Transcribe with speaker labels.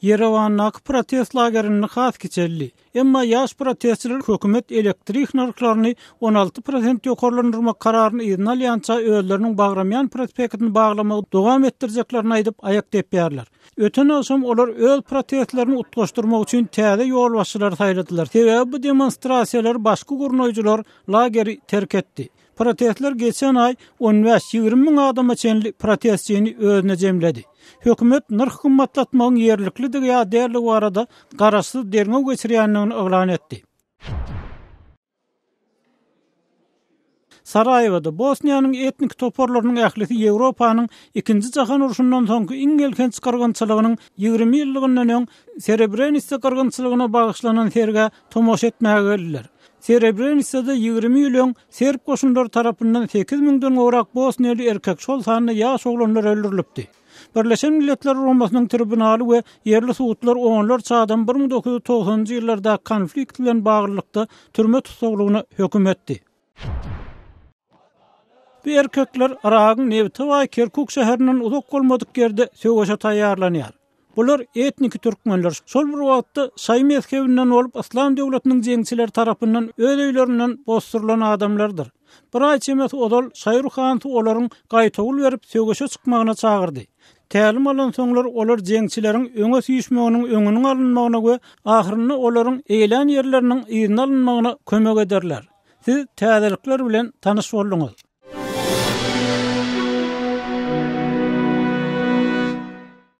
Speaker 1: Ýerewandaky protest lagerinde has kiçeldi. Emma ýaş protestçiler hökümet elektrik nyrhlaryny 16 prosent ýokarlandyrmak kararyny yzyna alýança özleriniň Bagramýan prospektini baglamagy dowam etdirjeklerini aýdyp, aýak depýärler. Öten agşam olar öz protestlerini utgaşdyrmak üçin täze ýolbaşçylary saýladylar, sebäbi bu demonstrasiýalary başky gurnaýjylar lageri terk etdi. Protestler geçen aý on bäş, 20 müň adama çenli protestçini özüne jemledi. Hökümet nyrh gymmatlatmagyň ýerliklidigi ýa däldigi barada garaşsyz derňew geçirýändigini yglan etdi. Saraýewoda Bosniýanyň etniki toparlarynyň ählisi Ýewropanyň Ikinji jahan urşundan soňky iň elhenç gyrgynçylygynyň 20 ýyllygyndan öň Srebrenitsa gyrgynçylygyna bagyşlanan sergä tomaşa etmäge geldiler. Srebrenisada 20 ýyl öň serb goşunlary tarapyndan sekiz müňden gowrak bosniýaly erkek, şol sanda ýaş oglanlar öldürilipdi. Birleşen Milletler Guramasynyň tribunaly we ýerli sudlar onlarça adamy 1990-njy ýyllardaky konflikt bilen baglylykda türme tussaglygyna höküm etdi. Bu erkekler Yragyň nebite baý Kerkuk şäherinden uzak bolmadyk ýerde söweşe taýýarlanýar. Bular etniki türkmenler, şol bir wagtda şaýy mezhebinden bolup, Yslam döwletiniň jeňçileri tarapyndan öz öýlerinden bosdurylan adamlardyr. Bir aý çemesi ozal şaýy ruhanysy olaryň gaýtawul berip söweşe çykmagyna çagyrdy. Tälim alansoňlar olar jeňçileriň öňe süýşmeginiň öňüniň alynmagyna we ahyrynda olaryň eýelän ýerleriniň yzyna alynmagyna kömek ederler. Siz täzelikler bilen tanyş bolduňyz.